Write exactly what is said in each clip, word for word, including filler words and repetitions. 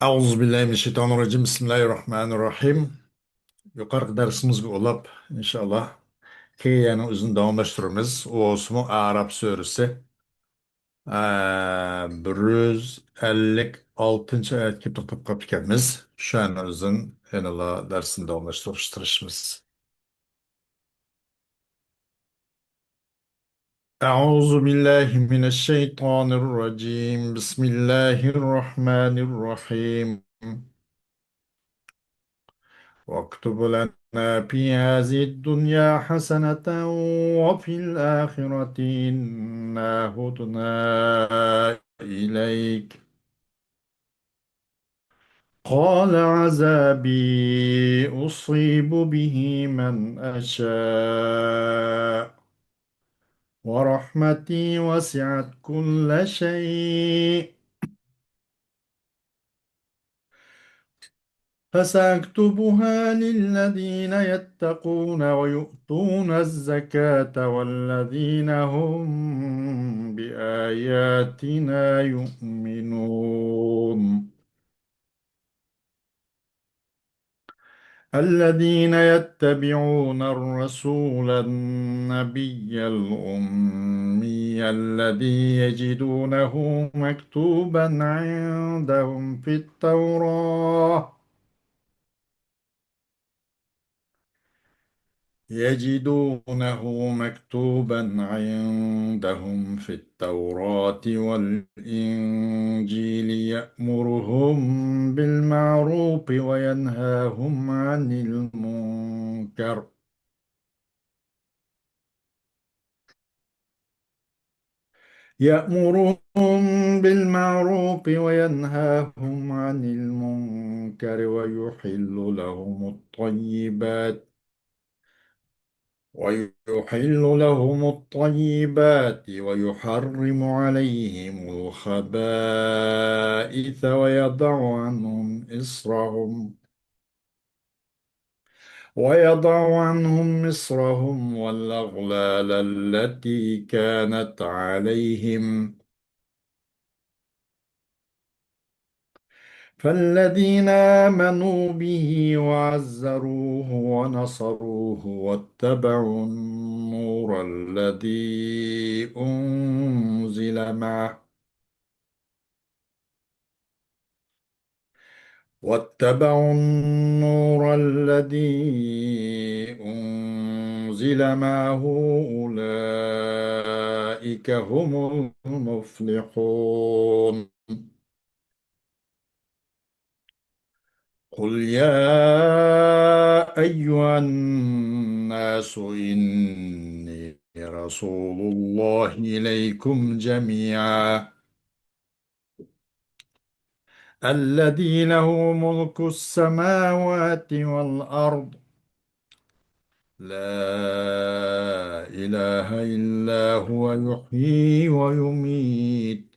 أعوذ بالله من الشيطان الرجيم. بسم الله الرحمن الرحيم. يۇقىرىقى دەرسىمىزگە ئۇلاپ، ئىنشائاللا، كېيىن يەنە ئۆزىنى داۋاملاشتۇرىمىز. ئۇ بولسىمۇ ئەئراف سۈرىسى، ئە، بىر يۈز ئەللىك ئالتىنچى ئايەتكە توختاپ قاپتىكەنمىز. شۇ يەنە ئۆزىدىن يەنىلا دەرسنى داۋاملاشتۇرۇشقا تىرىشىمىز. أعوذ بالله من الشيطان الرجيم. بسم الله الرحمن الرحيم. واكتب لنا في هذه الدنيا حسنة وفي الآخرة إنا هدنا إليك. قال عذابي أصيب به من أشاء ورحمتي وسعت كل شيء فسأكتبها للذين يتقون ويؤتون الزكاة والذين هم بآياتنا يؤمنون. الذين يتبعون الرسول النبي الأمي الذي يجدونه مكتوبا عندهم في التوراة يجدونه مكتوبا عندهم في التوراة والإنجيل يأمرهم بالمعروف وينهاهم عن المنكر يأمرهم بالمعروف وينهاهم عن المنكر ويحل لهم الطيبات ويحل لهم الطيبات ويحرم عليهم الخبائث ويضع عنهم إصرهم ويضع عنهم إصرهم والأغلال التي كانت عليهم فالذين آمنوا به وعزروه ونصروه واتبعوا النور الذي أنزل معه واتبعوا النور الذي أنزل معه أولئك هم المفلحون. قل يا أيها الناس إني رسول الله إليكم جميعا الذي له ملك السماوات والأرض لا إله إلا هو يحيي ويميت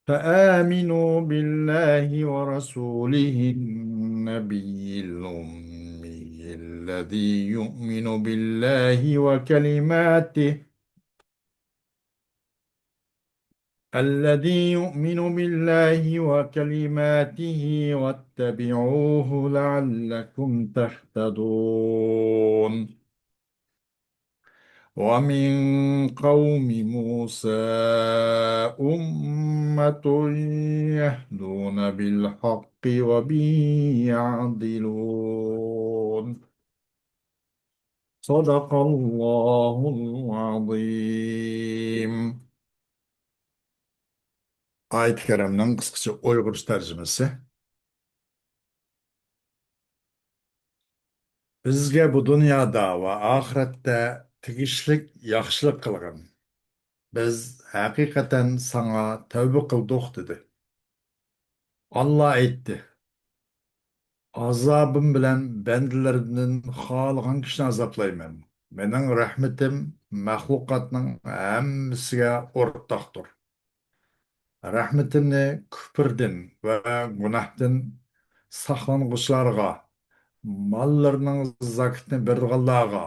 فآمنوا بالله ورسوله النبي الأمي الذي يؤمن بالله وكلماته الذي يؤمن بالله وكلماته واتبعوه لعلكم تهتدون. ومن قوم موسى أمة يهدون بالحق وبه يعدلون. صدق الله العظيم. ئايەت كەرىمنىڭ قىسقىچە ئۇيغۇرچە تەرجىمىسى. بىزگە بۇ دۇنيادا ۋە ئاخىرەتتە تېگىشلىك ياخشىلىق قىلغىن. بىز ھەقىقەتەن ساڭا تەۋبە قىلدۇق، دېدى. ئاللا ئېيتتى: ئازابىم بىلەن بەندىلىرىمدىن خالىغان كىشىنى ئازابلايمەن. مېنىڭ رەھمىتىم مەخلۇقاتنىڭ ھەممىسىگە ئورتاقتۇر. رەھمىتىمنى كۈپۈردىن ۋە گۇناھتىن ساقلانغۇچىلارغا، ماللىرىنىڭ زاكىتىنى بېرىدىغانلارغا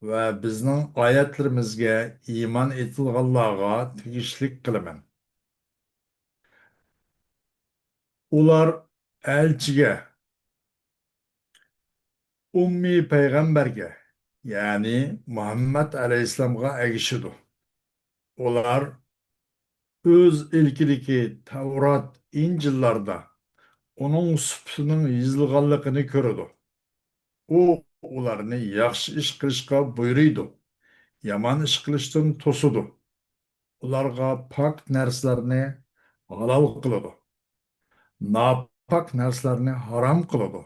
ۋە بىزنىڭ ئايەتلىرىمىزگە ئىمان ئېيتىدىغانلارغا تېگىشلىك قىلىمەن. ئۇلار ئەلچىگە، ئۈممىي پەيغەمبەرگە، يەنى مۇھەممەد ئەلەيھىسسالامغا ئەگىشىدۇ. ئۇلار ئۆز ئىلكىدىكى تەۋرات، ئىنجىللاردا ئۇنىڭ سۈپىتىنىڭ يېزىلغانلىقىنى كۆرىدۇ. ئۇ ئۇلارنى ياخشى ئىش قىلىشقا بۇيرۇيدۇ، يامان ئىش قىلىشتىن توسىدۇ. ئۇلارغا پاك نەرسىلەرنى ھالال قىلىدۇ. ناپاك نەرسىلەرنى ھارام قىلىدۇ.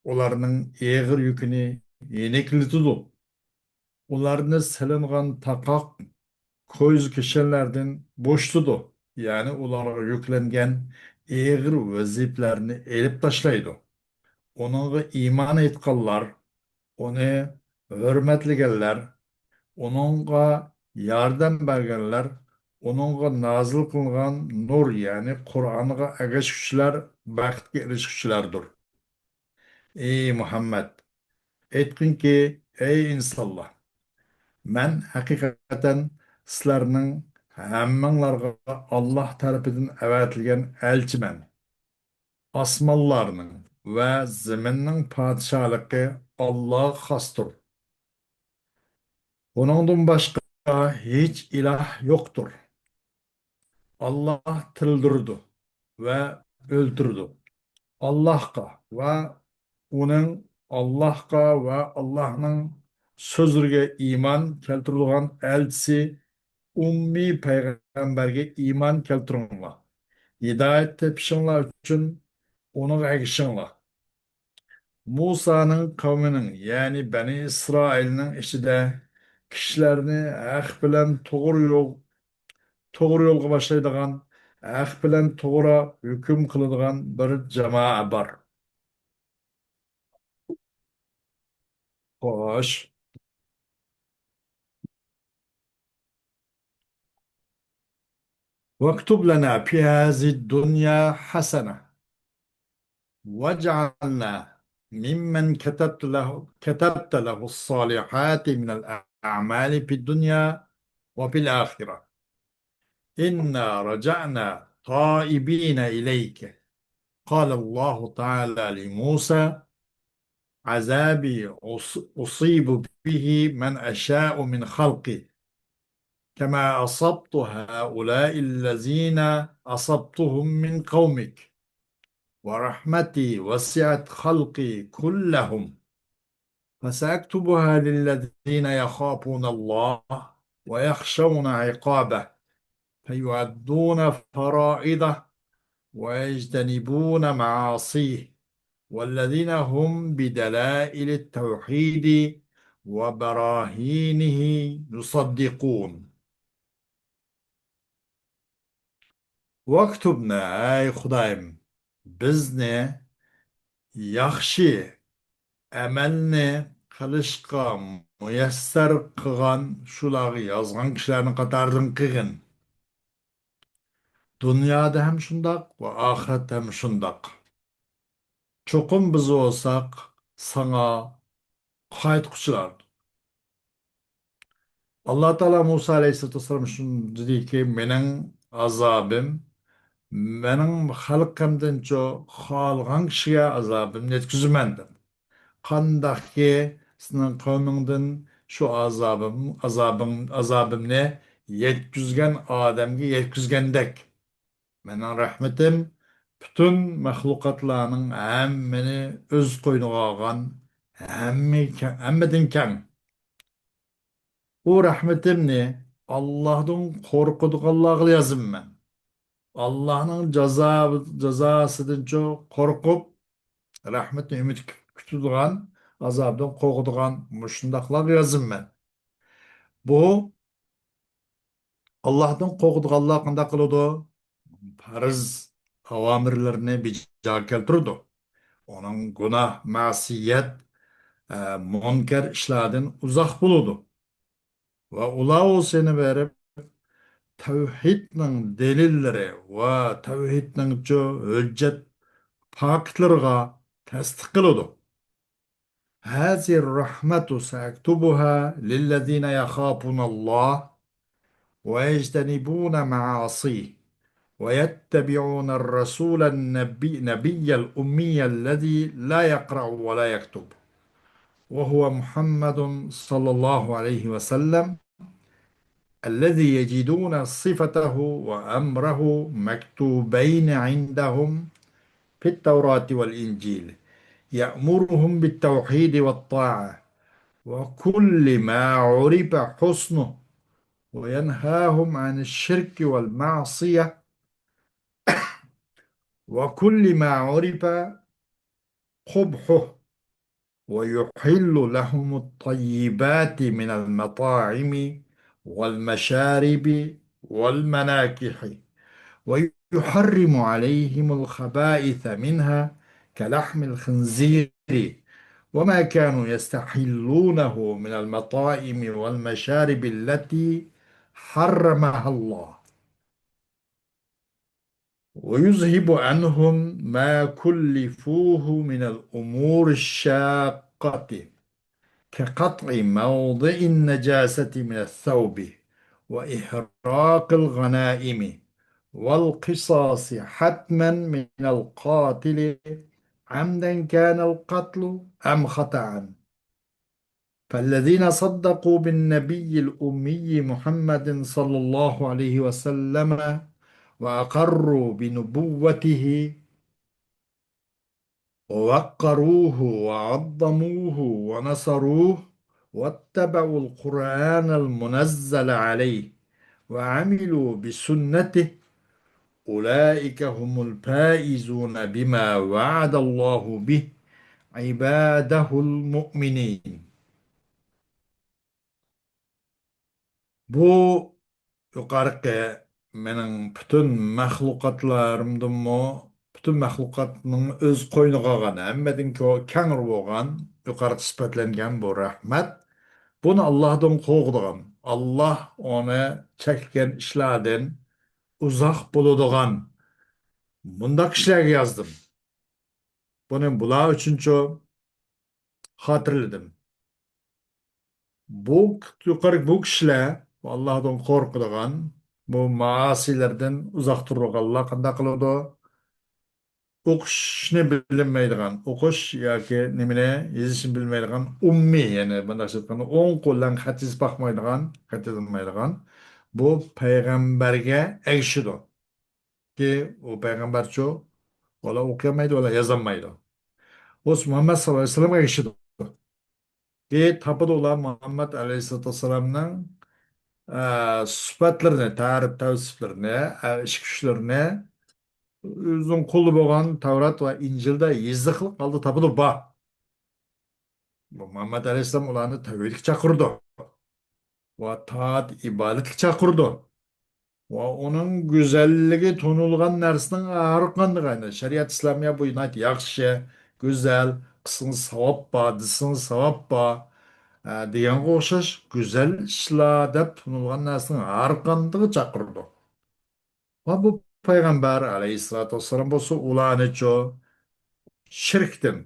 ئۇلارنىڭ ئېغىر يۈكىنى يېنىكلىتىدۇ. ئۇلارنى سېلىنغان تاقاق، كويزا كىشەنلەردىن بوشىتىدۇ. يەنى ئۇلارغا يۈكلەنگەن ئېغىر ۋەزىپىلەرنى ئېلىپ تاشلايدۇ. ئۇنىڭغا ئىمان ئېيتقانلار، ئۇنى ھۆرمەتلىگەنلەر، ئۇنىڭغا ياردەم بەرگەنلەر، ئۇنىڭغا نازىل قىلىنغان نۇر، يەنى قۇرئانغا ئەگەشكۈچىلەر بەختكە ئېرىشكۈچىلەردۇر. ئى مۇھەممەد! ئېيتقىنكى، ئەي ئىنسانلار! مەن ھەقىقەتەن سىلەرنىڭ ھەممىڭلارغا ئاللاھ تەرىپىدىن ئەۋەتىلگەن ئەلچىمەن. ئاسمانلارنىڭ ۋە زېمىننىڭ پادىشاھلىقى ئاللاھقا خاستۇر. ئۇنىڭدىن باشقا ھېچ ئىلاھ يوقتۇر. ئاللاھ تىرىلدۈرىدۇ ۋە ئۆلتۈرىدۇ. ئاللاھقا ۋە ئۇنىڭ، ئاللاھقا ۋە ئاللاھنىڭ سۆزلىرىگە ئىمان كەلتۈرىدىغان ئەلچىسى ئۈممىي پەيغەمبەرگە ئىمان كەلتۈرۈڭلار. ھىدايەت تېپىشىڭلار ئۈچۈن ئۇنىڭغا ئەگىشىڭلار. مۇسانىڭ قەۋمىنىڭ، يەنى بەنى ئىسرائىلنىڭ ئىچىدە كىشىلەرنى ھەق بىلەن توغرا يول، توغرا يولغا باشلايدىغان، ھەق بىلەن توغرا ھۆكۈم قىلىدىغان بىر جامائە بار. خوش. واكتب لنا في هذه الدنيا حسنة واجعلنا ممن كتبت له، كتبت له الصالحات من الأعمال في الدنيا وفي الآخرة. إنا رجعنا تائبين إليك. قال الله تعالى لموسى: عذابي أص-، أصيب به من أشاء من خلقي، كما أصبت هؤلاء الذين أصبتهم من قومك، ورحمتي وسعت خلقي كلهم، فسأكتبها للذين يخافون الله ويخشون عقابه، فيؤدون فرائضه ويجتنبون معاصيه، والذين هم بدلائل التوحيد وبراهينه يصدقون. واكتبنا، ئەي خۇدايىم، بىزنى ياخشى ئەمەلنى قىلىشقا مۇيەسسەر قىلغان شۇلارغا يازغان كىشىلەرنىڭ قاتارىدىن قىلغىن. دۇنيادا ھەم شۇنداق ۋە ئاخىرەتتە ھەم شۇنداق. چوقۇم بىز بولساق ساڭا قايتقۇچىلاردۇر. ئاللا تائالا مۇسا ئەلەيھىسسالاتۇ ۋەسسالام شۇنداق دېدىكى، مېنىڭ ئازابىم، مېنىڭ خەلقىمدىنچۇ خالىغان كىشىگە ئازابىمنى يەتكۈزىمەن دەپ. قانداقكى سېنىڭ قەۋمىڭدىن شۇ ئازابىم، ئازابىڭ، ئازابىمنى يەتكۈزگەن ئادەمگە يەتكۈزگەندەك، مېنىڭ رەھمىتىم پۈتۈن مەخلۇقاتلارنىڭ ھەممىنى ئۆز قوينىغا ئالغان، ھەممە-، ھەممىدىن كەڭ. ئۇ رەھمىتىمنى ئاللاھتىن قورقىدىغانلارغا يازىمەن. ئاللاھنىڭ جازا-، جازاسىدىنچۇ قورقۇپ، رەھمىتىنى ئۈمىد كۈتىدىغان، ئازابىدىن قورقىدىغان مۇشۇنداقلارغا يازىمەن. بۇ ئاللاھتىن قورقىدىغانلار قانداق قىلىدۇ؟ پەرز ئاۋامىرلىرىنى بىجا كەلتۈرىدۇ. ئۇنىڭ گۇناھ، مەسىيەت، ئە، مۇنكەر ئىشلاردىن ئۇزاق بولىدۇ. ۋە ئۇلار بولسا يەنە بېرىپ تەۋھىدنىڭ دەلىللىرى ۋە تەۋھىدنىڭچۇ ھۆججەت پاكىتلىرىغا تەستىق قىلىدۇ. هذه الرحمة سأكتبها للذين يخافون الله ويجتنبون معاصيه، ويتبعون الرسول النبي، نبي الأمي الذي لا يقرأ ولا يكتب، وهو محمد صلى الله عليه وسلم، الذي يجدون صفته وأمره مكتوبين عندهم في التوراة والإنجيل، يأمرهم بالتوحيد والطاعة وكل ما عرف حسنه، وينهاهم عن الشرك والمعصية وكل ما عرف قبحه، ويحل لهم الطيبات من المطاعم والمشارب والمناكح، ويحرم عليهم الخبائث منها كلحم الخنزير وما كانوا يستحلونه من المطاعم والمشارب التي حرمها الله. ويذهب عنهم ما كلفوه من الأمور الشاقة كقطع موضع النجاسة من الثوب وإحراق الغنائم والقصاص حتما من القاتل عمدا كان القتل أم خطأ. فالذين صدقوا بالنبي الأمي محمد صلى الله عليه وسلم وأقروا بنبوته ووقروه وعظموه ونصروه واتبعوا القرآن المنزل عليه وعملوا بسنته أولئك هم الفائزون بما وعد الله به عباده المؤمنين. بۇ يۇقارقى مېنىڭ پۈتۈن مەخلۇقاتلىرىمدىنمۇ، پۈتۈن مەخلۇقاتنىڭ ئۆز قوينىغا ئالغان، ھەممىدىن كۆ-، كەڭرى بولغان، يۇقارقى سۈپەتلەنگەن بۇ رەھمەت. بۇنى ئاللاھتىن قورقىدىغان، ئاللاھ ئۇنى چەكلىگەن ئىشلاردىن ئۇزاق بولىدىغان مۇنداق كىشىلەرگە يازدىم. بۇنى بۇلار ئۈچۈنچۇ خاتىرىلىدىم. بۇ يۇقىرى، بۇ كىشىلەر ئاللاھتىن قورقىدىغان، بۇ مائاسىيلەردىن ئۇزاق تۇرىدىغانلار قانداق قىلىدۇ؟ ئوقۇشنى بىلمەيدىغان، ئوقۇش ياكى نېمىنى يېزىشنى بىلمەيدىغان ئۇممىي، يەنى مۇنداقچە ئېيتقاندا، ئوڭ قول بىلەن خەت يېزىپ باقمايدىغان، خەت يازالمايدىغان بۇ پەيغەمبەرگە ئەگىشىدۇ. كى، ئۇ پەيغەمبەرچۇ، ئۇلار ئوقۇيالمايدۇ، ئۇلار يازالمايدۇ. ئۇ مۇھەممەد ساللاللاھۇ ئەلەيھى ۋەسەللەمگە ئەگىشىدۇ. كى، تاپىدۇ ئۇلار مۇھەممەد ئەلەيھىسسالاتۇ ۋەسسالامنىڭ، ئە، سۈپەتلىرىنى، تەرىپ تەۋسىپلىرىنى، ئە، ئىچكى كۈچلىرىنى، ئۆزىنىڭ قولىدا بولغان تەۋرات ۋە ئىنجىلدا يېزىقلىق ھالدا تاپىدۇ، بار. بۇ مۇھەممەد ئەلەيھىسسالام ئۇلارنى تەۋھىدكە چاقىرىدۇ. ۋە تائەت ئىبادەتكە چاقىرىدۇ. ۋە ئۇنىڭ گۈزەللىكى تونۇلغان نەرسىنىڭ ھەر قاندىقى، يەنى شەرىئەت ئىسلامىيە بۇ ناھايىتى ياخشى، گۈزەل، قىلسىڭىز ساۋاب بار، دېسىڭىز ساۋاب بار، ئە، دېگەنگە ئوخشاش گۈزەل ئىشلار دەپ تونۇلغان نەرسىنىڭ ھەر قاندىقىغا چاقىرىدۇ. ۋە بۇ پەيغەمبەر ئەلەيھىسسالاتۇ ۋەسسالام بولسا ئۇلارنىچۇ شىركتىن،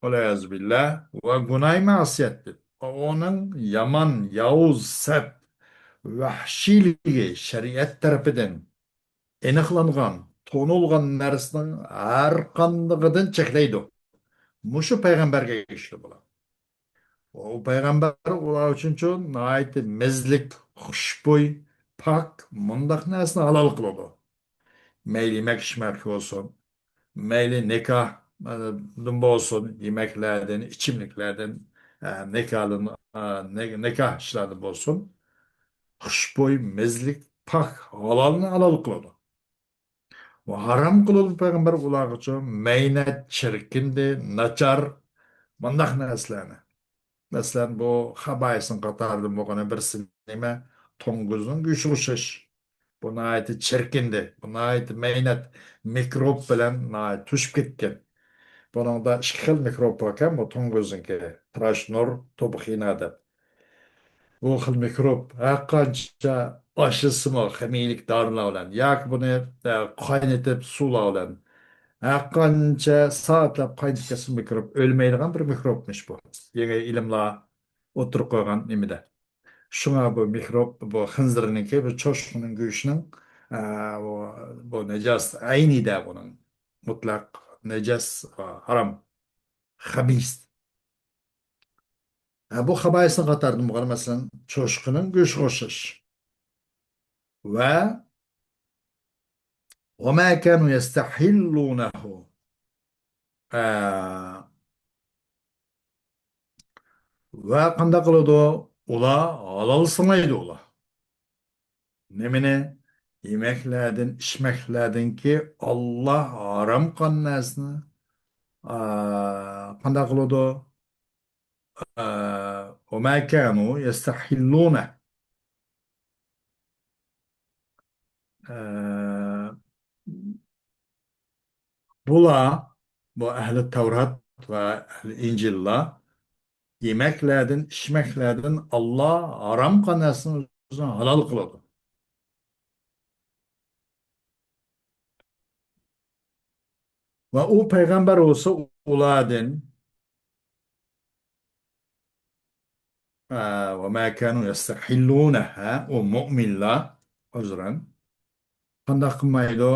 ۋەلئىيازۇ بىللا، ۋە گۇناھى مەسىيەتتىن، ۋە ئۇنىڭ يامان، ياۋۇز، سەت، ۋەھشىيلىكى شەرىئەت تەرىپىدىن ئېنىقلانغان، تونۇلغان نەرسىنىڭ ھەر قاندىقىدىن چەكلەيدۇ. مۇشۇ پەيغەمبەرگە ئەگىشىدۇ بۇلار. ئۇ پەيغەمبەر ئۇلار ئۈچۈنچۇ ناھايىتى مەززىلىك، خۇشبۇي، پاك، مۇنداق نەرسىنى ھالال قىلىدۇ. مەيلى يېمەك ئىچمەك بولسۇن، مەيلى نىكاھدىن بولسۇن، يېمەكلەردىن، ئىچىملىكلەردىن، ئە، نىكاھدىن، ئە، نى-، نىكاھ ئىشلاردىن بولسۇن، خۇشبۇي، مەززىلىك، پاك، ھالالنى ھالال قىلىدۇ. ۋە ھارام قىلىدۇ پەيغەمبەر ئۇلارغىچۇ مەينەت، چىركىندى، ناچار، مۇنداق نەرسىلەرنى. مەسىلەن، بۇ خابائىسنىڭ قاتارىدىن بولغان بىرسى نېمە؟ توڭگۇزنىڭ گۆشىگە ئوخشاش. بۇ ناھايىتى چىركىندى، بۇ ناھايىتى مەينەت، مىكروب بىلەن ناھايىتى توشۇپ كەتكەن. بۇنىڭدا ئىككى خىل مىكروب باركەن، بۇ توڭگۇزنىڭكى، تراشنور، توبخىنا دەپ. بۇ خىل مىكروب ھەر قانچە ئاشلىسىمۇ خىمىيىلىك دارىلار بىلەن ياكى بۇنى، ئە، قاينىتىپ سۇلار بىلەن ھەر قانچە سائەتلەپ قاينىتىپ كەتسىمۇ مىكروب ئۆلمەيدىغان بىر مىكروبمىش بۇ. يېڭى ئىلىملار ئوتتۇرىغا قويغان نېمىدە. شۇڭا بۇ مىكروب، بۇ خىنزىرنىڭكى، بۇ چوشقىنىڭ گۆشىنىڭ ئە، بۇ، بۇ نەجاسەت ئەينىدە بۇنىڭ. مۇتلەق نەجىس، ھارام، خەبىس. ئە، بۇ خەبائىسنىڭ قاتارىدىن بولغان، مەسىلەن، چوشقىنىڭ گۆشى ئوخشاش. ۋە، ۋە ما كانوا يستحلونه. ئە، ۋە قانداق قىلىدۇ؟ ئۇلار ھالال سانايدۇ ئۇلار. نېمىنى؟ يېمەكلەردىن، ئىچمەكلەردىنكى ئاللا ھارام قىلغان نەرسىنى، ئا، قانداق قىلىدۇ؟ ئا، وما كانوا يستحلونه. ئا، بۇلار، بۇ ئەھلى تەۋرات ۋە ئەھلى ئىنجىللار يېمەكلەردىن، ئىچمەكلەردىن ئاللا ھارام قىلغان نەرسىنى ئۆزىنى ھالال قىلىدۇ. ۋە ئۇ پەيغەمبەر بولسا ئۇلاردىن، ئە، وما كانوا يستحلونه، ھە، ئۇ مۆمىنلار، ئۆزرەن، قانداق قىلمايدۇ؟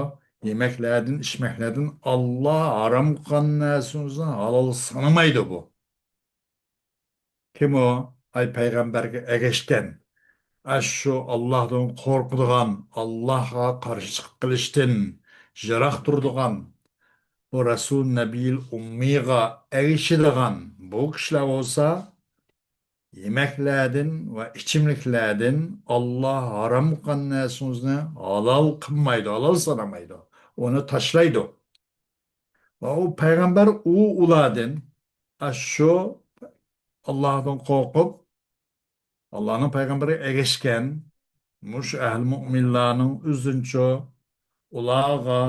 يېمەكلەردىن، ئىچمەكلەردىن ئاللا ھارام قىلغان نەرسىنى ھالال سانىمايدۇ بۇ. كىم ئۇ؟ ئاي پەيغەمبەرگە ئەگەشكەن، ئاشۇ ئاللاھتىن قورقىدىغان، ئاللاھقا قارشى چىقىپ قېلىشتىن يىراق تۇرىدىغان، بۇ رەسۇل نەبىيىل ئۇممىيغا ئەگىشىدىغان بۇ كىشىلەر بولسا، يېمەكلەردىن ۋە ئىچىملىكلەردىن ئاللا ھارام قىلغان نەرسىڭىزنى ھالال قىلمايدۇ، ھالال سانىمايدۇ، ئۇنى تاشلايدۇ. ۋە ئۇ پەيغەمبەر ئۇ ئۇلاردىن، ئاشۇ ئاللاھتىن قورقۇپ، ئاللاھنىڭ پەيغەمبىرىگە ئەگەشكەن مۇشۇ ئەھلى مۆمىنلارنىڭ ئۆزىنچۇ، ئۇلارغا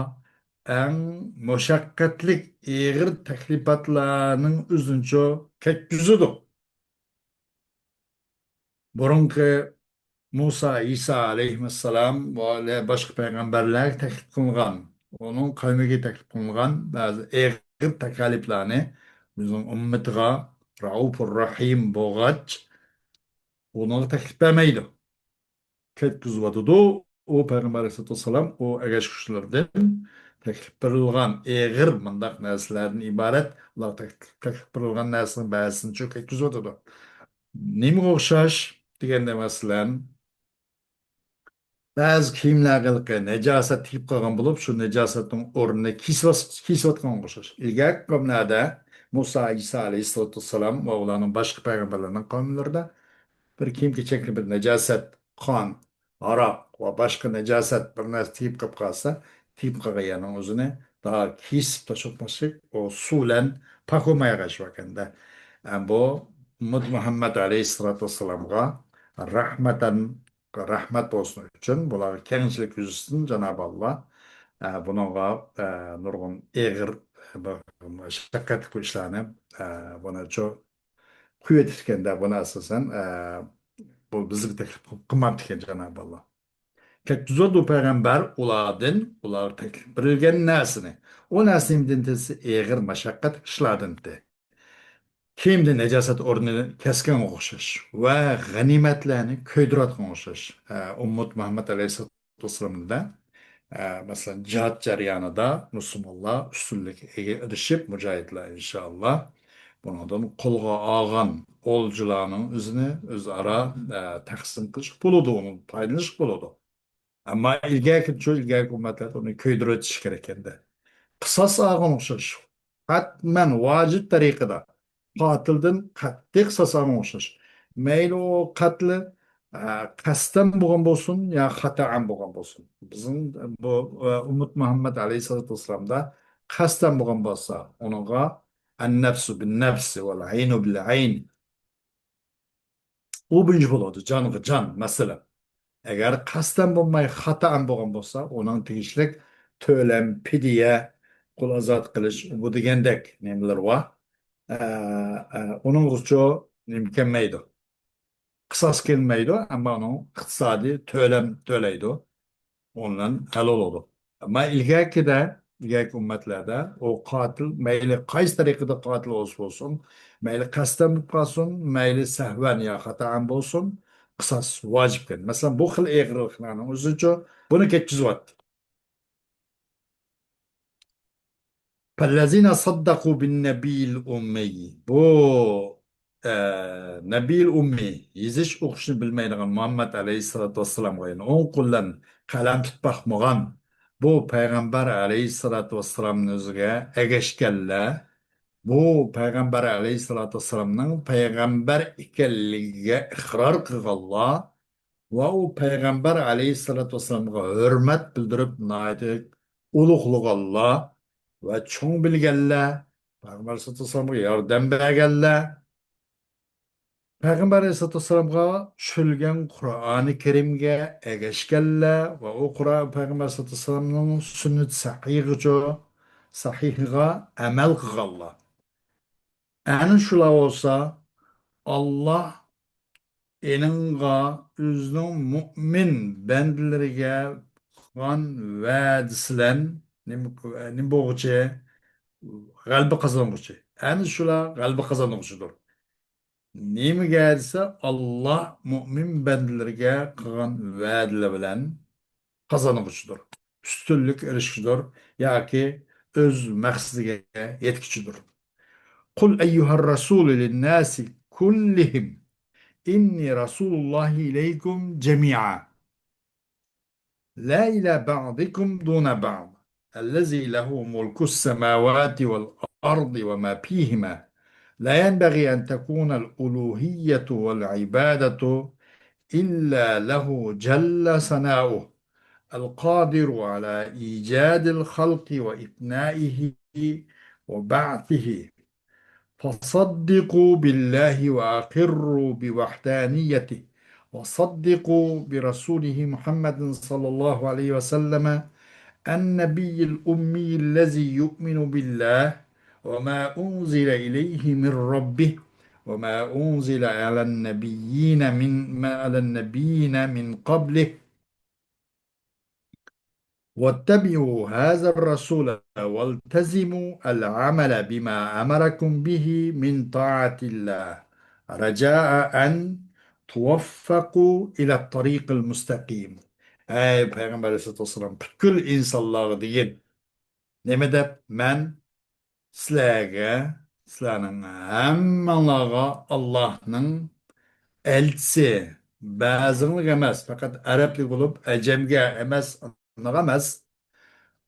ئەڭ مۇشەققەتلىك، ئېغىر تەكلىپاتلارنىڭ ئۆزىنچۇ كەتكۈزىدۇ. بۇرۇنقى مۇسا، ئىسا ئەلەيھىمەسسالام ۋە باشقا پەيغەمبەرلەرگە تەكلىپ قىلىنغان، ئۇنىڭ قەۋمىگە تەكلىپ قىلىنغان بەزى ئېغىر تەكلىپلەرنى بىزنىڭ ئۈممىتىغا رەئۇپۇر رەھىم بولغاچ، ئۇنىڭغا تەكلىپ بەرمەيدۇ. كەتكۈزۈۋاتىدۇ. ئۇ پەيغەمبەر ئەلەيھىسسالاتۇ ۋەسسالام ئۇ ئەگەشكۈچىلىرىدىن تەكلىپ بېرىلغان ئېغىر مۇنداق نەرسىلەردىن ئىبارەت، ئۇلار تەكلىپ، تەكلىپ بېرىلغان نەرسىنىڭ بەزىسىنى شۇ كەتكۈزۈۋاتىدۇ. نېمىگە ئوخشاش دېگەندە، مەسىلەن، بەزى كىيىملەرگە ھېلىقى نەجاسەت تېگىپ قالغان بولۇپ، شۇ نەجاسەتنىڭ ئورنىنى كېسىۋاس-، كېسىۋاتقانغا ئوخشاش. ئىلگەركى قەۋملەردە مۇسا، ئىسا ئەلەيھىسسالاتۇ ۋەسسالام ۋە ئۇلارنىڭ باشقا پەيغەمبەرلەرنىڭ قەۋملىرىدە بىر كىيىم-كېچەكنى بىر نەجاسەت، قان، ھاراق ۋە باشقا نەجاسەت بىر نەرسە تېگىپ قېلىپ قالسا، تېگىپ قالغان يەرنىڭ ئۆزىنى داغا كېسىپ تاشلىماسلىق، ئۇ سۇ بىلەن پاك بولمايدىغان ئىش باركەن-دە. ئە، بۇ ئۈممىتى مۇھەممەد ئەلەيھىسسالاتۇ ۋەسسالامغا رەھمەتەن، رەھمەت بولسۇن ئۈچۈن، بۇلارغا كەڭچىلىك يۈزىسىدىن جانابى ئاللا، ئە، بۇنىڭغا، ئە، نۇرغۇن ئېغىر، ئە، بىر مۇشەققەتلىك بىر ئىشلارنى، ئە، بۇنى چو-، قويۇۋېتىپتىكەن-دە، بۇنى ئاساسەن، ئە، بۇ بىزگە تەكلىپ قىلماپتىكەن جانابى ئاللا. كەتكۈزۈۋاتىدۇ پەيغەمبەر ئۇلاردىن، ئۇلارغا تەكلىپ بېرىلگەن نەرسىنى. ئۇ نەرسە نېمىدىن دېسە، ئېغىر مەشەققەت ئىشلاردىن. كىيىمدىن نەجاسەت ئورنىنى كەسكەنگە ئوخشاش ۋە غەنىيمەتلەرنى كۆيدۈرۈۋاتقانغا ئوخشاش. ئە، ئۈممىتى مۇھەممەد ئەلەيھىسسالاتۇ ۋەسسالامدا، ئە، مەسىلەن، جىھاد جەريانىدا مۇسۇلمانلار ئۈستۈنلۈككە ئېرىشىپ، مۇجاھىدلار ئىنشائاللا بۇنىڭدىن قولغا ئالغان ئولجىلارنىڭ ئۆزىنى ئۆزئارا، ئە، تەقسىم قىلىشقا بولىدۇ، ئۇنى پايدىلىنىشقا بولىدۇ. ئەمما ئىلگەركى، شۇ ئىلگەركى ئۈممەتلەردە ئۇنى كۆيدۈرۈۋېتىش كېرەك ئىدى. قىساس ئالغان ئوخشاش. ھەتمەن ۋاجىپ تەرىقىدە قاتىلدىن قەتئىي قىساس ئالغان ئوخشاش. مەيلى ئۇ قەتلى، ئە، قەستەن بولغان بولسۇن يا خاتائەن بولغان بولسۇن. بىزنىڭ بۇ، ئە، ئۈممىتى مۇھەممەد ئەلەيھىسسالاتۇ ۋەسسالامدا قەستەن بولغان بولسا، ئۇنىڭغا ئەننەفسۇ بىننەفسى ۋەل ئەينۇ بىل ئەين. ئۇ بويىچە بولىدۇ، جانغا جان، مەسىلەن. ئەگەر قەستەن بولماي، خاتائەن بولغان بولسا، ئۇنىڭ تېگىشلىك تۆلەم، پىدىيە، قۇل ئازاد قىلىش، بۇ دېگەندەك نېمىلىرى بار. ئە، ئە، ئۇنىڭغىچۇ نېمە كەلمەيدۇ. قىساس كەلمەيدۇ، ئەمما ئۇنىڭ ئىقتىسادىي تۆلەم تۆلەيدۇ. ئۇنىڭ ھەل بولىدۇ. ئەمما ئىلگەركىدە، ئىلگەركى ئۈممەتلەردە ئۇ قاتىل مەيلى قايسى تەرىقىدە قاتىل بولسا بولسۇن، مەيلى قەستەن بولۇپ قالسۇن، مەيلى سەھۋەن يا خاتائەن بولسۇن، قىساس ۋاجىپكەن. مەسىلەن، بۇ خىل ئېغىرلىقلارنىڭ ئۆزىچۇ بۇنى كەتكۈزۈۋەتتى. فالذين صدقوا بالنبي الأمي. بۇ، ئە، نەبىيىل ئۇممىي، يېزىش ئوقۇشنى بىلمەيدىغان مۇھەممەد ئەلەيھىسسالاتۇ ۋەسسالامغا، يەنى ئوڭ قوللان قەلەم تۇتۇپ باقمىغان بۇ پەيغەمبەر ئەلەيھىسسالاتۇ ۋەسسالامنىڭ ئۆزىگە ئەگەشكەنلەر، بۇ پەيغەمبەر ئەلەيھىسسالاتۇ ۋەسسالامنىڭ پەيغەمبەر ئىكەنلىكىگە ئىقرار قىلغانلار ۋە ئۇ پەيغەمبەر ئەلەيھىسسالاتۇ ۋەسسالامغا ھۆرمەت بىلدۈرۈپ، ناھايىتى ئۇلۇغلىغانلار ۋە چوڭ بىلگەنلەر، پەيغەمبەر ئەلەيھىسسالاتۇ ۋەسسالامغا ياردەم بەرگەنلەر، پەيغەمبەر ئەلەيھىسسالاتۇ ۋەسسالامغا چۈشۈرۈلگەن قۇرئانى كەرىمگە ئەگەشكەنلەر ۋە ئۇ قۇرئان پەيغەمبەر ئەلەيھىسسالاتۇ ۋەسسالامنىڭ سۈننىتى سەھىھىچۇ، سەھىھىغا ئەمەل قىلغانلار. ئەنە شۇلار بولسا، ئاللا ئېنىڭغا ئۆزىنىڭ مۇئمىن بەندىلىرىگە قىلغان ۋەدىسى بىلەن نېمە، نېمە بولغۇچى؟ غەلىبە قازانغۇچى. ئەنە شۇلار غەلىبە قازانغۇچىدۇر. نېمىگە دېسە، ئاللا مۇئمىن بەندىلىرىگە قىلغان ۋەدىلەر بىلەن قازانغۇچىدۇر، ئۈستۈنلۈككە ئېرىشكۈچىدۇر ياكى ئۆز مەقسىتىگە يەتكۈچىدۇر. قل أيها الرسول للناس كلهم إني رسول الله إليكم جميعا لا إلى بعضكم دون بعض الذي له ملك السماوات والأرض وما فيهما لا ينبغي أن تكون الألوهية والعبادة إلا له جل ثناؤه القادر على إيجاد الخلق وإفنائه وبعثه فصدقوا بالله وأقروا بوحدانيته وصدقوا برسوله محمد صلى الله عليه وسلم النبي الأمي الذي يؤمن بالله وما أنزل إليه من ربه وما أنزل على النبيين من على النبيين من قبله واتبعوا هذا الرسول والتزموا العمل بما أمركم به من طاعة الله رجاء أن توفقوا إلى الطريق المستقيم. ئەي پەيغەمبەر ئەلەيھىسسالاتۇ ۋەسسالام، پۈتكۈل ئىنسانلارغا دېگىن، نېمە دەپ؟ مەن سىلەرگە، سىلەرنىڭ ھەممىڭلارغا ئاللاھنىڭ ئەلچىسى، بەزىڭلارغا ئەمەس، پەقەت ئەرەبلەرگە بولۇپ، ئەجەمگە ئەمەس، ئۇنداق ئەمەس،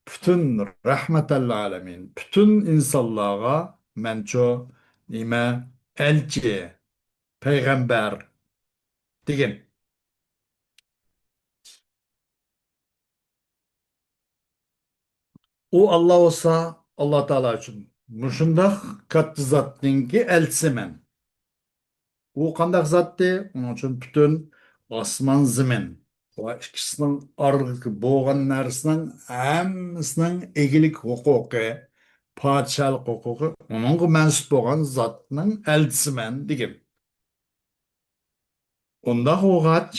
پۈتۈن رەھمەتەللە ئالەمىن، پۈتۈن ئىنسانلارغا مەنچۇ نېمە، ئەلچى، پەيغەمبەر دېگىن. ئۇ ئاللا بولسا، ئاللا تائالا ئۈچۈن مۇشۇنداق كاتتا زاتنىڭكى ئەلچىسى مەن. ئۇ قانداق زاتتى؟ ئۇنىڭ ئۈچۈن پۈتۈن ئاسمان زېمىن ۋە ئىككىسىنىڭ ئارىلىقى بولغان نەرسىنىڭ ھەممىسىنىڭ ئىگىلىك ھوقۇقى، پادىشاھلىق ھوقۇقى ئۇنىڭغا مەنسۇپ بولغان زاتنىڭ ئەلچىسى مەن دېگەن. ئۇنداق بولغاچ،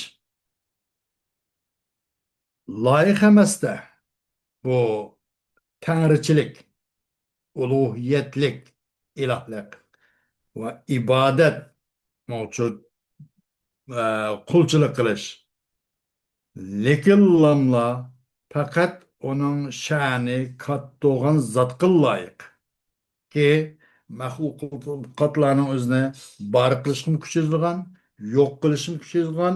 لايىق ئەمەستە بۇ تەڭرىچىلىك، ئۇلۇھىيەتلىك، ئىلاھلىق ۋە ئىبادەت، مەۋجۇت، ئە، قۇلچىلىق قىلىش. لېكىنلاملا پەقەت ئۇنىڭ شەنى كاتتا بولغان زاتقىلا لايىق. كى، مەخلۇقاتلارنىڭ ئۆزىنى بار قىلىشقىمۇ كۈچى يېتىدىغان، يوق قىلىشىمۇ كۈچى يېتىدىغان،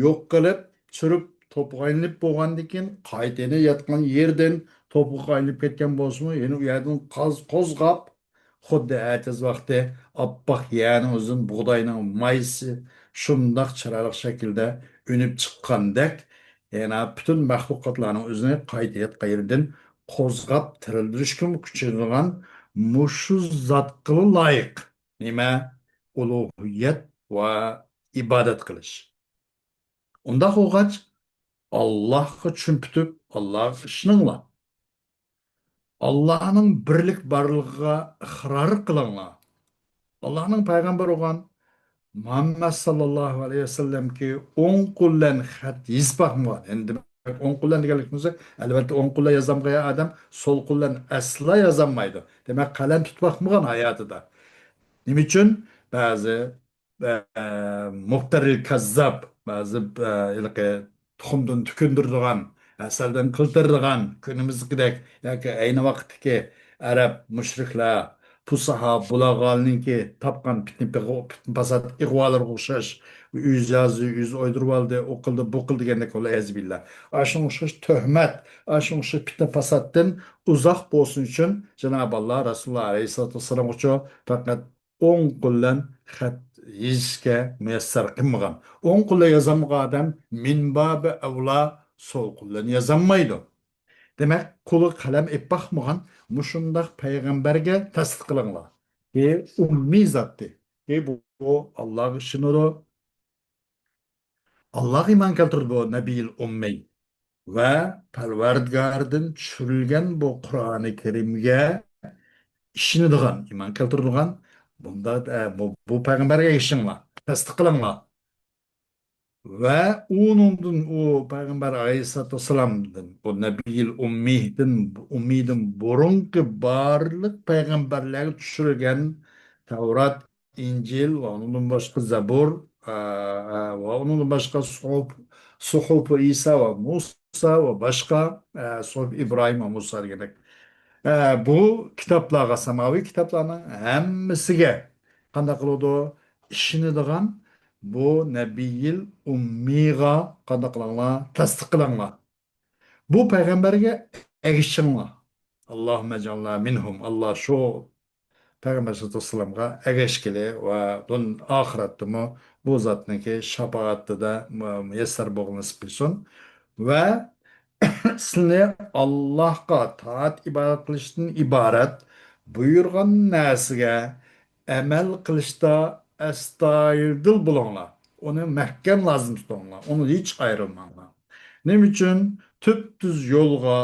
يوق قىلىپ، چۈشۈرۈپ، توپىغا ئايلىنىپ بولغاندىن كېيىن، قايتا يەنە ياتقان يېرىدىن توپىغا ئايلىنىپ كەتكەن بولسىمۇ، يەنە ئۇ يەردىن قاز-، قوزغاپ، خۇددى ئەتىياز ۋاقتى ئاپئاق يەرنىڭ ئۆزىدىن بۇغداينىڭ مايسى شۇنداق چىرايلىق شەكىلدە ئۈنۈپ چىققاندەك، يەنە پۈتۈن مەخلۇقاتلارنىڭ ئۆزىنى قايتا ياتقان يېرىدىن قوزغاپ تىرىلدۈرۈشكىمۇ كۈچى يېتىدىغان مۇشۇ زاتقىلا لايىق. نېمە؟ ئۇلۇھىيەت ۋە ئىبادەت قىلىش. ئۇنداق بولغاچ، ئاللاھقا چۈشەن پۈتۈپ، ئاللاھقا ئىشىنىڭلار. ئاللاھنىڭ بىرلىك بارلىقىغا ئىقرار قىلىڭلار. ئاللاھنىڭ پەيغەمبىرى بولغان مۇھەممەد ساللاللاھۇ ئەلەيھى ۋەسەللەمكى ئوڭ قول بىلەن خەت يېزىپ باقمىغان. يەنى دېمەك، ئوڭ قول بىلەن دېگەنلىك بولسا، ئەلۋەتتە، ئوڭ قول بىلەن يازالمىغان ئادەم سول قول بىلەن ئەسلا يازالمايدۇ. دېمەك، قەلەم تۇتۇپ باقمىغان ھاياتىدا. نېمە ئۈچۈن؟ بەزى ئە، مۇپتەرىل كەززاب، بەزى، ئە، ھېلىقى تۇخۇمدىن تۆكۈندۈرىدىغان، ھەسەلدىن قىلتىرىدىغان، كۈنىمىزدىكىدەك ياكى ئەينى ۋاقىتتىكى ئەرەب مۇشرىكلار، پۇساھا، بۇلارغالنىڭكى تاپقان پىتنە، پىغۇ-، پىتنە پاسات ئىغۋالىرىغا ئوخشاش، ئۆز يازدى، ئۆز ئويدۇرۇۋالدى، ئۇ قىلدى، بۇ قىلدى دېگەندەك، ۋەلئىيەزۇبىللا. ئاشۇنىڭغا ئوخشاش تۆھمەت، ئاشۇنىڭغا ئوخشاش پىتنە پاساتتىن ئۇزاق بولسۇن ئۈچۈن جانابى ئاللا رەسۇلۇللا ئەلەيھىسسالاتۇ ۋەسسالامغىچۇ پەقەت ئوڭ قول بىلەن خەت يېزىشكە مۇيەسسەر قىلمىغان. ئوڭ قول بىلەن يازالمىغان ئادەم مىن بابى ئەۋلا سول قول بىلەن يازالمايدۇ. دېمەك، قولىغا قەلەم ئېلىپ باقمىغان، مۇشۇنداق پەيغەمبەرگە تەسلىم قىلىڭلار. ئى ئۇممىي زاتتى. ئى بۇ، بۇ ئاللاغا ئىشىنىدۇ. ئاللاغا ئىمان كەلتۈرىدۇ بۇ نەبىيىل ئۇممىي. ۋە پەرۋەردىگاردىن چۈشۈرۈلگەن بۇ قۇرئانى كەرىمگە ئىشىنىدىغان، ئىمان كەلتۈرىدىغان، بۇندا، ئە، بۇ، بۇ پەيغەمبەرگە ئېرىشىڭلار، تەستىق قىلىڭلار. ۋە ئۇنىڭدىن، ئۇ پەيغەمبەر ئەلەيھىسسالاتۇ ۋەسسالامدىن، ئۇ نەبىيىل ئۇممىيدىن، ئۇممىيدىن بۇرۇنقى بارلىق پەيغەمبەرلەرگە چۈشۈرگەن تەۋرات، ئىنجىل ۋە ئۇنىڭدىن باشقا زەبۇر، ئە، ئە، ۋە ئۇنىڭدىن باشقا سۇھۇف، سۇھۇفى ئىسا ۋە مۇسا ۋە باشقا، ئە، سۇھۇف ئىبراھىم ۋە مۇسا دېگەندەك. ئە، بۇ كىتابلارغا، ساماۋىي كىتابلارنىڭ ھەممىسىگە قانداق قىلىدۇ؟ ئىشىنىدىغان بۇ نەبىيىل ئۇممىيغا قانداق قىلىڭلار؟ تەستىق قىلىڭلار. بۇ پەيغەمبەرگە ئەگىشىڭلار. ئاللاھۇممە جەلنا مىنھۇم. ئاللا شۇ پەيغەمبەر سەللەللاھۇ ئەلەيھى ۋەسەللەمگە ئەگەشكىلى ۋە دۇن-، ئاخىرەتتىمۇ بۇ زاتنىڭكى شاپائىتىدە مۇ-، مۇيەسسەر بولغىنى نېسىپ قىلسۇن. ۋە سىلىنى ئاللاھقا تائەت ئىبادەت قىلىشتىن ئىبارەت بۇيرۇغان نەرسىگە ئەمەل قىلىشتا ئەستايىدىل بولۇڭلار. ئۇنى مەھكەم لازىم تۇتۇڭلار. ئۇنى ھېچ ئايرىلماڭلار. نېمە ئۈچۈن؟ تۈپتۈز يولغا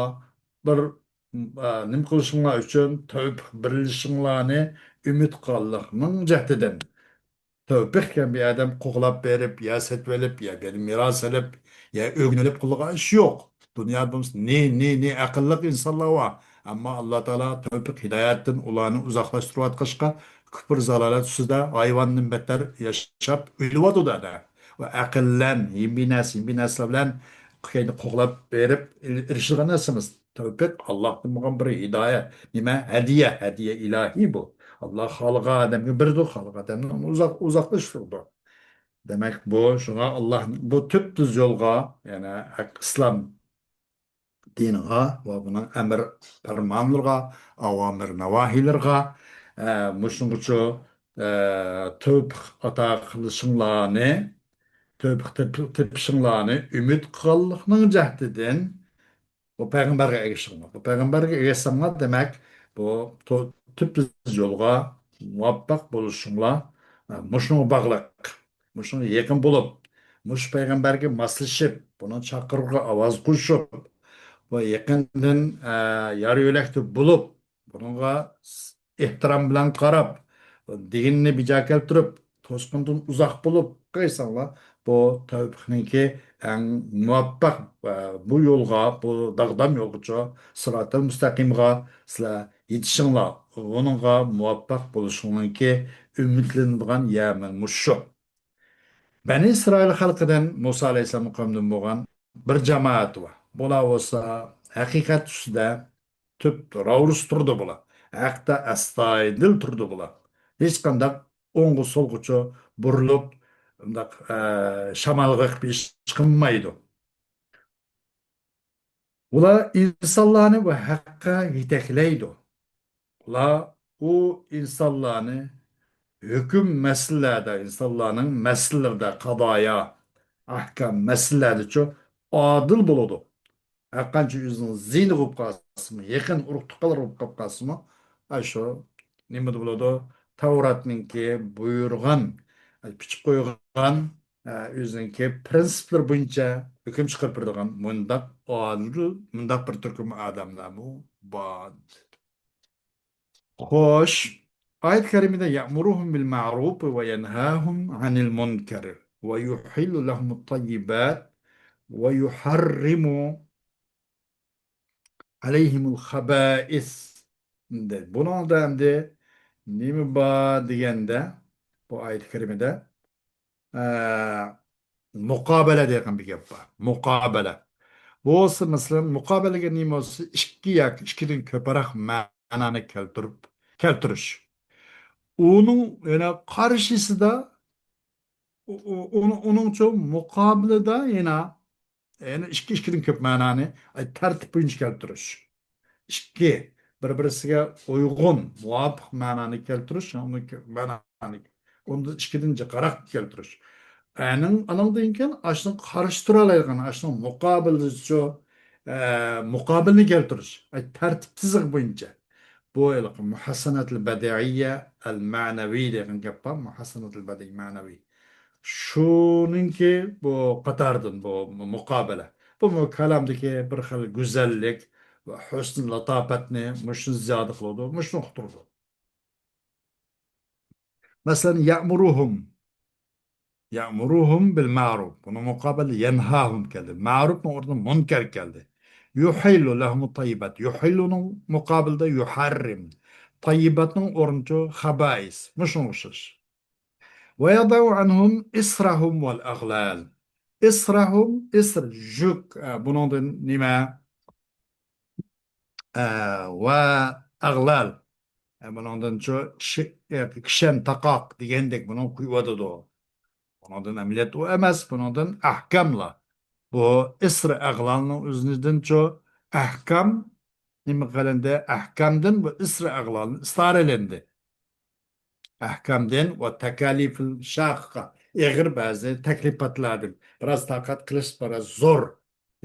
بىر، ئە، نېمە قىلىشىڭلار ئۈچۈن؟ تەۋپىق بېرىلىشىڭلارنى ئۈمىد قىلغانلىقنىڭ جەھىتىدىن. تەۋپىق دېگەن بىر ئادەم قوغلاپ بېرىپ، يا سېتىۋېلىپ، يا بىرنى مىراس ئېلىپ، يا ئۆگىنىۋېلىپ قىلىدىغان ئىش يوق. دۇنيادا بولمىسا نى، نى، نى ئەقىللىق ئىنسانلار بار. ئەمما ئاللا تائالا تەۋپىق ھىدايەتتىن ئۇلارنى ئۇزاقلاشتۇرۇۋاتقاچقا، كۇپر زالالەت ئۈستىدە ھايۋاندىن بەتتەر ياشاپ ئۆلۈۋاتىدۇ ئەدە. ۋە ئەقىللەن، ھىمبىنەس، ھىمبىنەسلەر بىلەن كەينى قوغلاپ بېرىپ ئېرىشىدىغان نەرسە ئەمەس. تەۋپىق ئاللاھتىن بولغان بىر ھىدايەت. نېمە؟ ھەدىيە، ھەدىيە ئىلاھىي بۇ. ئاللا خالىغان ئادەمگە بېرىدۇ، خالىغان ئادەمدىن ئۇزاق، ئۇزاقلاشتۇرىدۇ. دېمەك، بۇ شۇڭا ئاللا بۇ تۈپتۈز يولغا، يەنى ھەق ئىسلام دىنىغا ۋە بۇنىڭ ئەمر پەرمانلىرىغا، ئاۋامىر ناۋاھىلىرىغا، ئە، مۇشۇنىڭغىچۇ، ئە، تەۋپىق ئاتا قىلىشىڭلارنى، تەۋپىق تېپ-، تېپىشىڭلارنى ئۈمىد قىلغانلىقنىڭ جەھىتىدىن بۇ پەيغەمبەرگە ئەگىشىڭلار. بۇ پەيغەمبەرگە ئەگەشسەڭلار، دېمەك، بۇ تو-، تۈپتۈز يولغا مۇۋەپپەق بولۇشۇڭلار، ئە، مۇشۇنىڭغا باغلىق. مۇشۇنىڭغا يېقىن بولۇپ، مۇشۇ پەيغەمبەرگە ماسلىشىپ، بۇنىڭ چاقىرىقىغا ئاۋاز قوشۇپ، بۇ يېقىندىن، ئە، يار يۆلەكتە بولۇپ، بۇنىڭغا ئېھتىرام بىلەن قاراپ، دېگىنىنى بىجا كەلتۈرۈپ، توسقۇندىن ئۇزاق بولۇپ قالساڭلار، بۇ تەۋپىقنىڭكى ئەڭ مۇۋەپپەق، ئە، بۇ يولغا، بۇ داغدام يولغىچۇ، سىراتىل مۇستەقىمغا سىلەر يېتىشىڭلار، ئۇنىڭغا مۇۋەپپەق بولۇشۇڭنىڭكى ئۈمىدلىنىدىغان يەرى مۇشۇ. بەنى ئىسرائىل خەلقىدىن، مۇسا ئەلەيھىسسالامنىڭ قەۋمىدىن بولغان بىر جامائەت بار. بۇلار بولسا ھەقىقەت ئۈستىدە تۈپ راۋۇرۇس تۇرىدۇ بۇلار. ھەقتە ئەستايىدىل تۇرىدۇ بۇلار. ھېچقانداق ئوڭغا سولغىچۇ بۇرۇلۇپ، مۇنداق، ئە، شامالغا قېپىش قىلمايدۇ. ئۇلار ئىنسانلارنى بۇ ھەققە يېتەكلەيدۇ. ئۇلار ئۇ ئىنسانلارنى ھۆكۈم مەسىلىلەردە، ئىنسانلارنىڭ مەسىلىلىرىدە، قازايا، ئەھكام مەسىلىلەردىچۇ ئادىل بولىدۇ. ھەرقانچە ئۆزىنىڭ زىيىنى بولۇپ قالسىمۇ، يېقىن ئۇرۇق-تۇغقانلىرى بولۇپ قالسىمۇ، ئاشۇ نېمىدە بولىدۇ؟ تەۋراتنىڭكى بۇيرۇغان، پىچىپ قويغان، ئە، ئۆزىنىڭكى پىرىنسىپلىرى بويىچە ھۆكۈم چىقىرىپ بېرىدىغان مۇنداق ئادىل، مۇنداق بىر تۈركۈم ئادەملەرمۇ بار. خوش، ئايەت كەرىمىدە يەمۇرۇھۇم بىل مەرۇف ۋە يەنھاھۇم ئەنىل مۇنكەر ۋە يۇھىللۇ لەھۇمۇت تەييىبات ۋە يۇھەررىمۇ ئەلەيھىمۇل خەبائىس. ئەمدى بۇنىڭدا ئەمدى نېمە بار دېگەندە، بۇ ئايەت كەرىمىدە ئە، مۇقابىلە دېگەن بىر گەپ بار. مۇقابىلە. بۇ بولسا، مەسىلەن، مۇقابىلىگە نېمە بولسا، ئىككى ياكى ئىككىدىن كۆپرەك مەنانى كەلتۈرۈپ، كەلتۈرۈش. ئۇنىڭ يەنە قارشىسىدا، ئۇ-، ئۇ-، ئۇنىڭ، ئۇنىڭچۇ مۇقابىلىدا يەنە، يەنە ئىككى، ئىككىدىن كۆپ مەنانى، ئاي، تەرتىپ بويىچە كەلتۈرۈش. ئىككى، بىر-بىرسىگە ئۇيغۇن، مۇۋاپىق مەنانى كەلتۈرۈش، ئۇنى كە-، مەنانى، ئۇنىڭدىن ئىككىدىن جىقراق كەلتۈرۈش. ئەنىڭ، ئانىڭدىن كېيىن ئاشۇنىڭغا قارشى تۇرالايدىغان، ئاشۇنىڭ مۇقابىلىدىچۇ، ئە، مۇقابىلنى كەلتۈرۈش. ئاي، تەرتىپ تىزىقى بويىچە. بۇ ھېلىقى مۇھەسسەنەتىل بەدىئىيە ئەل مەنەۋى دېگەن گەپ بار، مۇھەسسەنەتىل بەدىئىي مەنەۋى. شۇنىڭكى بۇ قاتاردىن بۇ مۇقابىلە. بۇمۇ كالامدىكى بىر خىل گۈزەللىك ۋە ھۆسن لاتاپەتنى مۇشۇنى زىيادە قىلىدۇ، مۇشۇنى ئۇقتۇرىدۇ. مەسىلەن، يەمۇرۇھۇم. يەمۇرۇھۇم بىل مەرۇف. بۇنىڭ مۇقابىلىدا يەنھاھۇم كەلدى. مەرۇفنىڭ ئورنىدا مۇنكەر كەلدى. يۇھىللۇ لەھۇمۇت تەييىبات. يۇھىللۇنىڭ مۇقابىلىدا يۇھەررىم. تەييىباتنىڭ ئورنىچۇ خەبائىس. مۇشۇنىڭغا ئوخشاش. ۋە يەدەئۇ ئەنھۇم ئىسرەھۇم ۋەل ئەغلال. ئىسرەھۇم، ئىسر، يۈك، ئە، بۇنىڭدىن نېمە؟ ئە، ۋە ئەغلال. ئە، بۇنىڭدىن شۇ شى-، ئە، كىشەن، تاقاق دېگەندەك بۇنى قويۇۋاتىدۇ. بۇنىڭدىن ئەمەلىيەت ئۇ ئەمەس، بۇنىڭدىن ئەھكاملار. بۇ ئىسر ئەغلالنىڭ ئۆزىدىن شۇ ئەھكام نېمە قىلىندى؟ ئەھكامدىن بۇ ئىسر ئەغلالنى ئىستارىلەندى. ئەھكامدىن ۋە تەكالىفىل شاققا، ئېغىر بەزى تەكلىپاتلاردىن، بىراز تاقەت قىلىش، بىراز زور.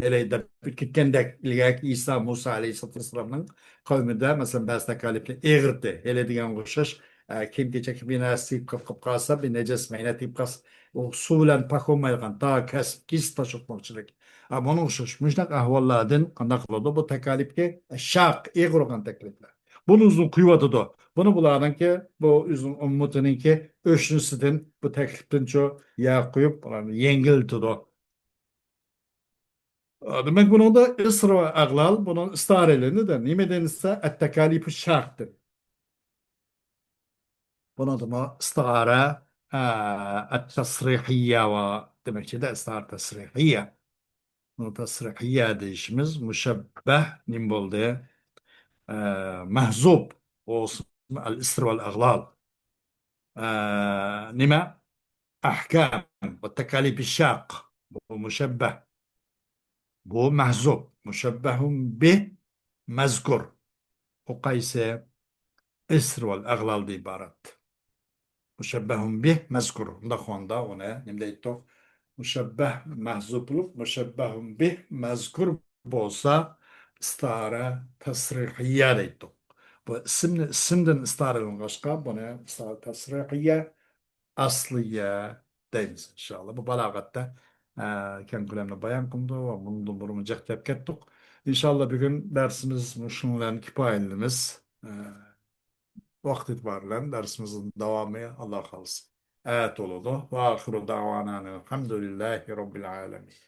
ھېلى دەپ كەتكەندەك، ئىلگەركى ئىسا، مۇسا ئەلەيھىسسالاتۇ ۋەسسالامنىڭ قەۋمىدە، مەسىلەن، بەزى تەكالىپلەر ئېغىرتى. ھېلى دېگەنگە ئوخشاش، ئە، كىيىم-كېچەككە بىر نەرسە تېگىپ قاپ-، قاپ قالسا، بىر نەجەس مەينەت تېگىپ قالسا، ئۇ سۇ بىلەن پاك بولمايدىغان، تا كەسىپ، كېسىپ تاشلىماقچىلىك. ئە، بۇنىڭغا ئوخشاش مۇشۇنداق ئەھۋاللاردىن قانداق قىلىدۇ؟ بۇ تەكالىپكە شاق، ئېغىر بولغان تەكلىپلەر. بۇنى ئۆزىنى قويۇۋاتىدۇ. بۇنى بۇلارنىڭكى، بۇ ئۆزىنىڭ ئۈممىتىنىڭكى ئۆشنىسىدىن، بۇ تەكلىپتىنچۇ يا قويۇپ، ئۇلارنى يەڭگىللىتىدۇ. دېمەك، بۇنىڭدا ئىسر ۋە ئەغلال، بۇنىڭ ئىستارىلىنى دە، نېمە دېنىسە، ئەتتەكالىپۇ شاق دەپ. بۇنىڭدىمۇ ئىستارە، ئە، ئەتتەسرىھىيە ۋە دېمەكچىدە، ئىستارە تەسرىھىيە. بۇ تەسرىھىيە دېيىشىمىز مۇشەببەھ نېمە بولدى؟ ئە، مەھزۇب. ئۇ ئەل ئىسر ۋەل ئەغلال. ئە، نېمە؟ ئەھكام ۋە تەكالىپى شاق. بۇ مۇشەببەھ. بۇ مەھزۇب. مۇشەببەھۇن بىھ مەزكۇر. ئۇ قايسى؟ ئىسر ۋەل ئەغلالدىن ئىبارەت. مۇشەببەھۇن بىھ مەزكۇر. ئۇنداق ۋاقىتتا ئۇنى نېمە دەيتتۇق؟ مۇشەببەھ مەھزۇب بولۇپ، مۇشەببەھۇن بىھ مەزكۇر بولسا، ئىستارە تەسرىھىيە دەيتتۇق. بۇ ئىسىمنى ئىسىمدىن ئىستارىلانغاچقا، بۇنى ئىستارە تەسرىھىيە، ئەسلىيە دەيمىز، ئىنشائاللا. بۇ بالاغەتتە، ئە، كەڭ كۆلەمدە بايان قىلىندى ۋە بۇندىن بۇرۇنمۇ جىق دەپ كەتتۇق. ئىنشائاللا، بۈگۈن دەرسىمىز مۇشۇنىڭ بىلەن كۇپايىلىنىمىز. ئە، ۋاقىت ئېتىبارى بىلەن دەرسىمىزنىڭ داۋامى، ئاللا خالىسا، ئەتە بولىدۇ. وآخر دعوانا أن الحمد لله رب العالمين.